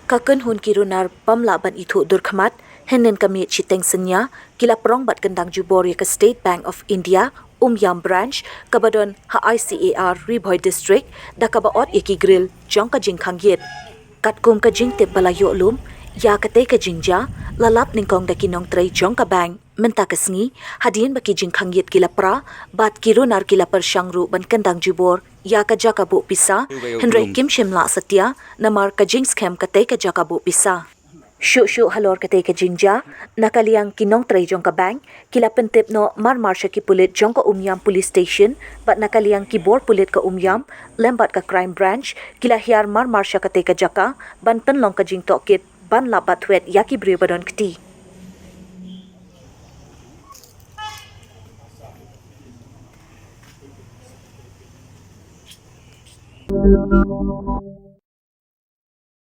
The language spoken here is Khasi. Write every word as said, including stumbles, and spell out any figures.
Ka kynhun ki runar bym lah ban ithuh dur khmat, hynnin ka miet shiteng synñia, ki la prong bad kyndang jubor ïa ka State Bank of India, Umiam Branch, kaba don ha I C A R Ri Bhoi District, da kaba ot ïa ki grill jong ka jingkhang ïit. Katkum ka jingtip ba la ïoh lum ïa katei ka jingjia, la lap nyngkong da ki nongtrei jong ka bank. Mynta ka sngi, hadien ba ki jingkhang ïit ki la pra, bad ki runar ki la pyrshang ruh ban kyndang jubor ïa ka jaka buh pisa, hynrei kim shym lah satia namar ka jingskhem katei ka jaka buh pisa. Shuh shuh halor katei ka jingjia, na ka liang ki nongtrei jong ka bank, ki la pyntip noh mar mar sha ki pulit jong ka Umiam Police Station, bad na ka liang ki bor pulit ka Umiam lem bad ka Crime Branch, ki la hiar mar mar sha katei ka jaka ban pynlong ka jingtohkit ban lap bad thwet ïa ki briew ba don kti.